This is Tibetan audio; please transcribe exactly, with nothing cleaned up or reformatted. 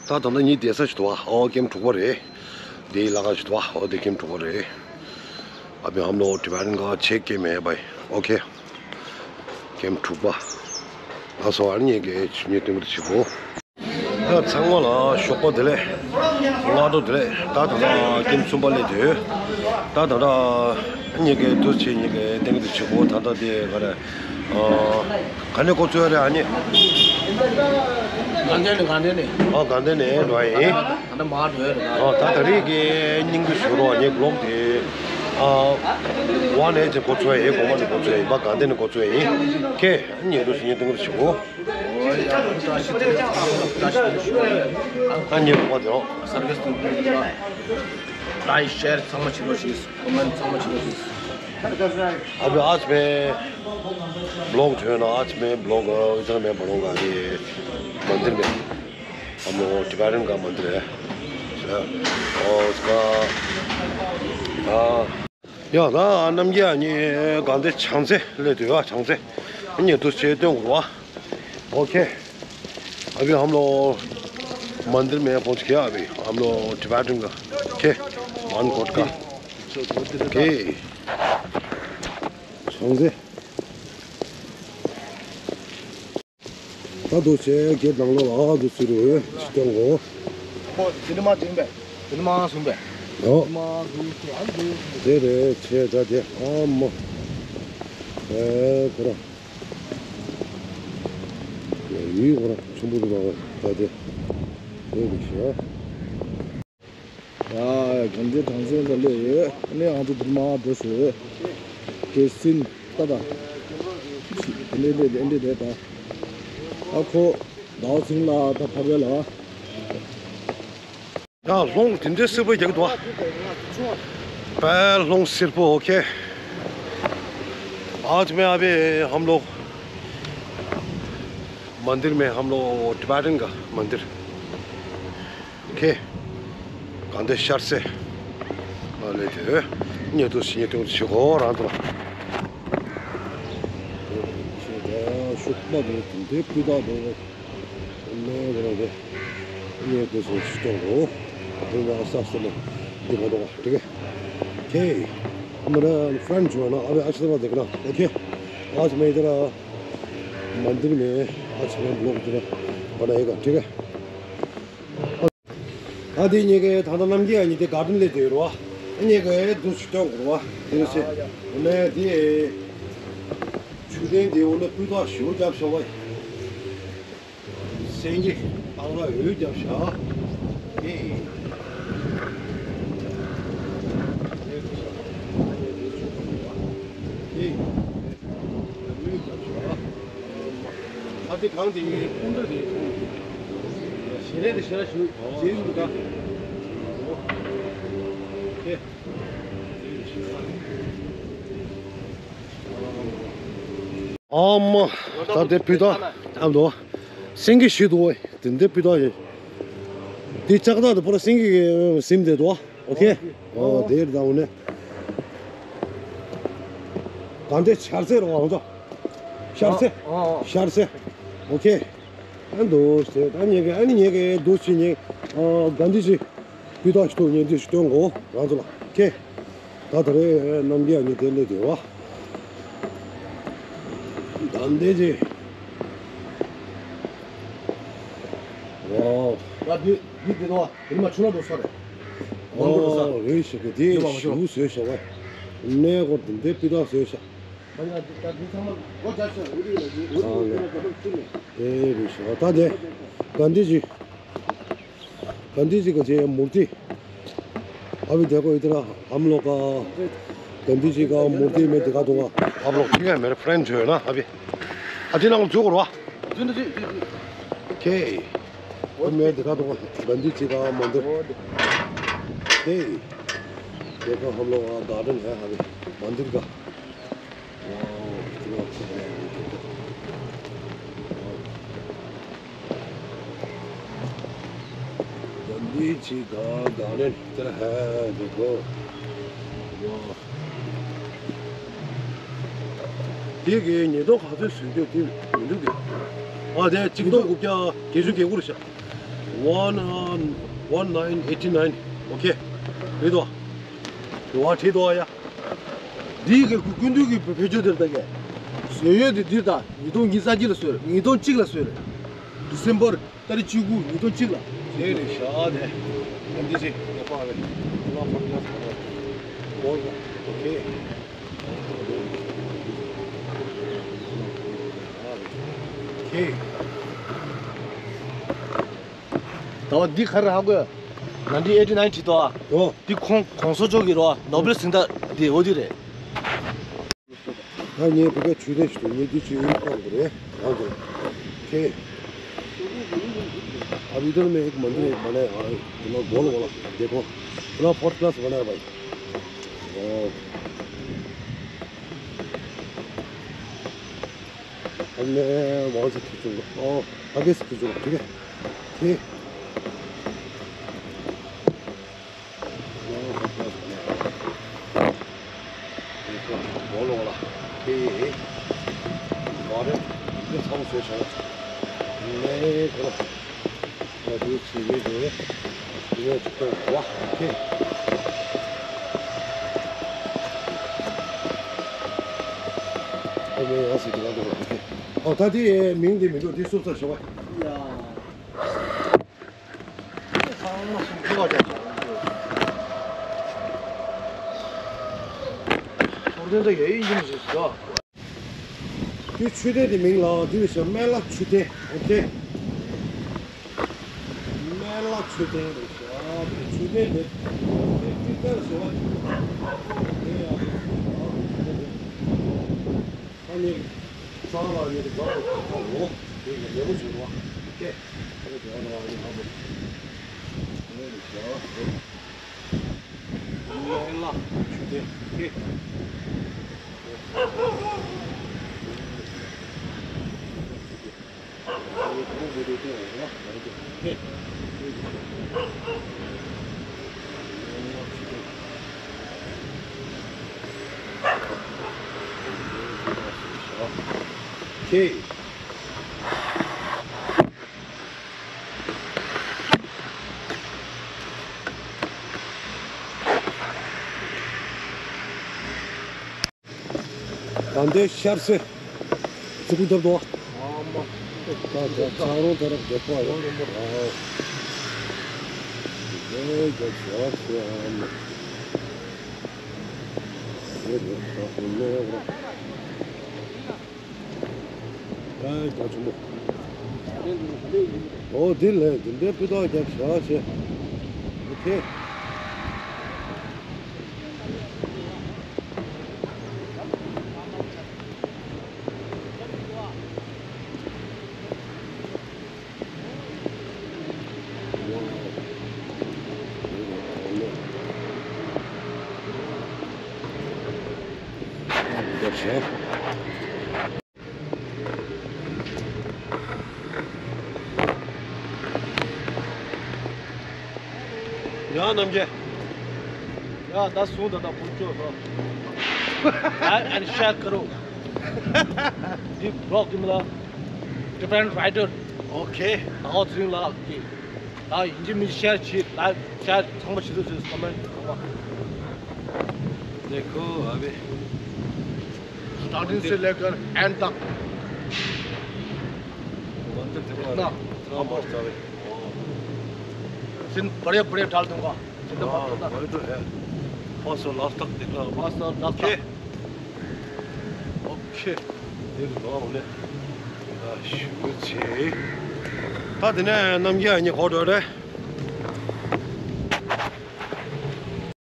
ད་ད་ལྟ་ཉིད་བསྡད་ས་ཞིག་འདུག་བ། ཨོ་ཀེམ་དྲུག་པ་རེད། འདི་ལ་ཁ་ཞིག་འདུག་བ། ཨོ་འདི་ཀེམ་དྲུག་པ་རེད། अभी हम लोग टिबेटन का छः कैंप है भाई। ओके। ཀེམ་དྲུག་པ། ལགས་སོ། ཨ་ནི་ངས་ངས་སྟོན་གྱི་འདུག་ཞུ་གོ། ད་ཚང་མ་ལ་ཞོགས་པ་བདེ་ལེགས། སྔ་དྲོ་བདེ་ལེགས། ད་ད་ལྟ་ཀེམ་གསུམ་པ་སླེབས་དུས། ད་ད་ལྟ་ངས་ངས་འདུག་བྱས་ངས་ངས་སྟོན་གྱི་འདུག་ཞུ་གོ། ད་ལྟ་དེ་ག་རེ། ཨ། ག་ནས་འགོ་བཙུགས་ཡ་རེད་ཨ་ནི། དགའ་ལྡན་ནས། དགའ་ལྡན་ནས། ཨ། དགའ་ལྡན་ནས་འགྲོ་ཡ་ཡིན། ད་ལྟ་མར་འགྲོ་ཡ་རེད་ད། ཨ། ད་ད་རེས་ཀྱི་སྙིང་བསྡུས་ཞུ་རོགས། ངའི་བི་ལོག་དེ། ཨ། ཝན་ནས་ཅིག་འགོ་བཙུགས་ཡ་ཡིན། གོང་མ་ནས་འགོ་བཙུགས་ཡ་ཡིན་པ། དགའ་ལྡན་ནས་འགོ་བཙུགས་ཡ་ཡིན། ཁེ་ཨ་ནི་ངས་འདུག་ཞུ་ངས་སྟོན་གྱི་འདུག་ཞུ་གོ། ཨ་ནི་རོགས་པ་དེ་རོགས། སར་བིས་དེ་ལ་ལའིཀ་ཤེར་ཚང་མ་བྱེད་རོགས་ཞེས། ཀོ་མེན་ཚང་མ་བྱེད་རོགས་ཞེས། अभी आज मैं ब्लॉग जो है ना, आज मैं ब्लॉग, अ, इधर मैं बनाऊंगा, ये मंदिर में। हम लोग टिबेटन का मंदिर है। और उसका, हाँ। ཡ་ད་རྣམ་རྒྱལ་ཨ་ནི་དགའ་ལྡན་བྱང་རྩེ་སླེབས་དུས། ཡ་བྱང་རྩེ་ཨ་ནི་འདུག་བྱས་སྟོན་དགོས་རེད་བ། ओके। अभी हम लोग मंदिर में पहुंच गया। अभी हम लोग टिबेटन का। ओके। वन कोट का। ओके। བྱང་རྩེ། ད་འདུག་བྱས་གེ་ནང་ལོགས་ལ་འདུག་ཚུད་རེད། ཅི་སྟོན་གོ། ཁོ་དེ་ནི་མ་བྱུང་བས། དེ་ནི་མ་བྱུང་བས། ཡོ། དེ་ནི་མ་བྱུང་བས། ཨ་འདུག་དེ་རེད་བྱས། ད་དེ་ཨ་མ། ཨེ་ཁོ་ར། ཡུལ་ཁོ་ར་ཆེན་པོ་འདུག་ད་དེ། དེ་རེད་ཤག་ཡ། དགའ་ལྡན་བྱང་རྩེ་ལ་སླེབས་ཡོད། ཨ་ནི་ང་ཚོ་འདིར་མར་འགྲོ་ཞོར་གེ་སིན་ཏ་ད། ཨ་ནི་འདི་འདི་འདི་ད། ཨ་ཁོ་ཟླ་བ་ཚེ་རིང་ལགས་ད་ཕ་གི་ལ། ཡ་ལྷོང་དེ་འདྲའི་སེར་པོ་རྒྱག་གི་འདུག་ཨ། དཔལ་ལྷོང་སེར་པོ། ओके। आज में अभी हम लोग मंदिर में, हम लोग टिबेटन का मंदिर। ཁེ། དགའ་ལྡན་ཤར་རྩེ། ཨ་ལེ་དེ། ཉེ་དུ་ཞིག་ཉེ་དུ་ཞིག་གོ་རང་དུ་ལ། ཤུག་པ་དེ་དེ་འདྲའི་སྤུས་དག་དེ། ལེ་དེ་ར་དེ། ཉེ་དུ་ཞིག་ཞིག་གཏོང་གོ། དེ་ལ་ས་ས་ལེ། འདི་ག་དོ་ཁེ། ཁེ། मेरा फ्रेंड जो है ना, अभी अच्छी तरह देखना। ओके। आज मैं इधर मंदिर में आज मैं ब्लॉग इधर बनाएगा, ठीक है। ད་དེ་ཉེ་གེ་ད་ལྟ་རྣམ་རྒྱལ་ཉེ་དེ་དགའ་ལྡན་སླེབས་དེ་རོ། ཉེ་གེ་འདུག་ཅིག་སྟོན་དགོས་རོ། དེ་རེད་ཟེར། འོ་ན་དེ་ཆུ་ལྡན་དེ་འོ་ན་སྤུས་དག་ཞེ་པོ་རྒྱབ་ཤག་བ། སེང་གེ་ཨང་ར་འོད་རྒྱབ་ཤག་ཨེ། ཨེ། འོད་རྒྱབ་ཤག་ཨ་དེ་གང་དེ་ཡིན། སྐུ་འདྲ་དེ་ཞལ་རས་དེ་ཞལ་རས་ཞུ་ཟེར་འདུག་ད། ཨེ། ཨ་མ། ད་དེ་སྤུས་དག་ཨ་མདོ། སེང་གེ་ཞིག་འདུག་བ། དེ་འདྲའི་སྤུས་དག་ཡིན། དེ་ལྕགས་ཐག་དེ་པོ་ར་སེང་གེ་གི་ཟིན་དེ་འདུག་བ། ཨོ་ཁེ། ཨོ་དེ་རེད་ད། འོ་ནས། དགའ་ལྡན་ཤར་རྩེ་རོ་ཨང་ཚོ། ཤར་རྩེ། ཨོ། ཤར་རྩེ། ཨོ་ཁེ། ཨ་འདུག་སེ་ད་ཉེ་གེ་ཨ་ནི་ཉེ་གེ་འདུག་སེ་ཉེ། ཨ་དགའ་ལྡན་ཞིག་སྤུས་དག་ཞིག་ཐུག་ཉེ་འདི་ཞིག་སྟོན་གོ་རང་ཚོ་ལ། ཁེ། ད་ད་རེས་རྣམ་རྒྱལ་ཉེ་དེ་སླེབས་དེ་བ། དགའ་ལྡན་ཞིག་ཝའོ། ད་འདི་འདི་འདི་དོ་དེ་མ་ཆུ་ལ་འགྲོ་ས་རེད། ཝང་འགྲོ་ས་ཨོ་རེད་ཤག་གི་དེ་ཞུ་བཟོས་ཤག་བ། གནས་སྐོར་དེ་འདྲའི་སྤུས་དག་བཟོས་ཤག་ཨེ་རེད་ཤག་ད་དེ་ག་འདི་ཅིག་ག་འདི་ཅིག་ག་ཅེ་མུར་ཏི། अभी देखो इधर हम लोग का गांधी जी का मूर्ति मैं दिखा दूंगा। आप लोग ठीक है, मेरे फ्रेंड जो है ना अभी। अभी ना जो करवा। ओके। और मैं दिखा दूंगा गांधी जी का मंदिर। ये देखो हम लोग का गार्डन है अभी मंदिर का। वाओ, कितना अच्छा बनाया है। गांधी जी का गार्डन इधर है, देखो। वाह। དེ་གའི་ཉེན་རྟོག་ག་ཚོད་བཟོས་འདུག་དེ་མི་འདུག་གི། ཨ་དེ་གཅིག་སྟོང་དགུ་བརྒྱ་བརྒྱད་ཅུ་གྱ་དགུ་རེད་ཤག One, uh, one nine eighty nine. Okay. རེད་དོ། རེད་བ། བྲིས་འདུག་ཨ་ཡ། འདི་གི་སྐུ་མདུན་གྱི་བོད་ཆས་དེར་ད་གས། བཟོས་ཡོད་དེ་འདིར་ད་ཉིས་སྟོང་ཉི་ཤུ་རྩ་གཅིག་ལ་བཟོས་རེད། ཉིས་སྟོང་གཅིག་ལ་བཟོས་རེད། ཌི་སེམ་བར་ཏ་རིག་བཅུ་དགུ་ཉིས་སྟོང་གཅིག་ལ། དེ་རེད་ཤག་དེ། འདི་ཅི་ཡག་པོ་རེད། ལ་ཕོར་ཏི་ལ་ཕོར་ཏི། ཨོ་ཁེ། ཁེ། ད་བ་འདི་ག་རེ་ཧ་གོ། ནན་ཏིན་ཨེ་ཊི་ནའིན་བྲིས་འདུག་ཨ། ཨོ། འདི་ཁོང་གོང་ས་མཆོག་གིས་རོ་ནོ་བེལ་གཟེངས་རྟགས་འདི་འོ་འདི་རེད། ད་ངས་བོད་པའི་མཆོད་རྟེན་ཞིག་ཏུ་ངས་འདི་ཆུ་ཡིན་གཏོང་དགོས་རེད། རང་དུ། ཁེ། अब इधर में एक मंदिर है, बड़ा है, हाँ, इतना गोल वाला, देखो, इतना फर्स्ट क्लास बनाया भाई। ओ। अब मैं वहाँ से खींचूंगा, ओ, आगे से खींचूंगा, ठीक है? ठीक। देखो, बोलो वाला। ये, ये। और ये सब सोच है। मैं करो। और ये चीजें जो है, ये तो वाह, ठीक। अब मैं यहाँ से गिरा दूंगा, ठीक है। और दादी, ये मिंग दी मिंग दी सुप सा शवा। या। དེ་མཆོད་རྟེན་དེ་མིང་ལ་འདི་རེད་ཤག་སྨན་བླ་མཆོད་རྟེན། ཨོ་ཁེ། སྨན་བླ་མཆོད་རྟེན་རེད་ཤག་དེ་མཆོད་རྟེན་དེ་དེ་ཅི་ལྟར་ཟེར་བ་ཅིག་དེ་ཡང་ཨ་ནི་གཙང་ལ་ཡོད་དེ་གཙང་ལ་ཁ་ལོ་དེ་ཡང་ལེགས་པོ་བྱུང་བ་ཁེ། ཨ་ནི་དེ་བ་དང་ཨ་ནི་ཧ་པོ་དེ་རེད་ཤག་སྨན་བླ་མཆོད་རྟེན་ཁེ། ཁེ། ད་ལྟའི་ཤར་སེ་ཚི་གུ་བརྡབ་འདུག་ཨ། ད་ད་ཚང་རོང་ད་རབ་རྒྱབ་པ་རེད། ཨ། ལས་རྒྱབ་ཤར་སེ་ཨ་མ། ལས་རྒྱབ་ཤར་སེ་ལས་རོ། ཨ་རྒྱ་ཆེན་པོ། ཨོ་འདི་ལས་འདི་འདྲའི་སྤུས་དག་རྒྱབ་ཤར་སེ། ཨོ་ཁེ། ཡང་རྣམ་རྒྱལ། ཡ་ད་སོང་ད་ད་ཕུར་ཅོ་ད། ལའིག་ཨེན་ཤེར་ཀ་རོ། འདི་བི་ལོག་འདི་མི་ལ། Different rider. ཨོ་ཁེ། ད་ཨོ་ཚིང་ལ་ཀི། ད་ཡིན་གཅིག་མིན་གཅིག་ཤེར་བྱེད། ལའིག་ཤེར་ཚང་མ་བྱེད་དུ་བྱེད། ཀོ་མེན་ཊི་ཚང་མ། देखो अभी। स्टार्टिंग से लेकर एंड तक। मंदिर देखो ना। इतना मस्त है। सीन बढ़िया बढ़िया डाल दूंगा। जितना हाँ, मस्त होता। वही तो है। फर्स्ट और लास्ट तक दिख रहा होगा। फर्स्ट और लास्ट तक। ओके। ओके। ད་དེ་ནས་རྣམ་རྒྱལ་གཉིས་གོ་འགྲོ་རེད།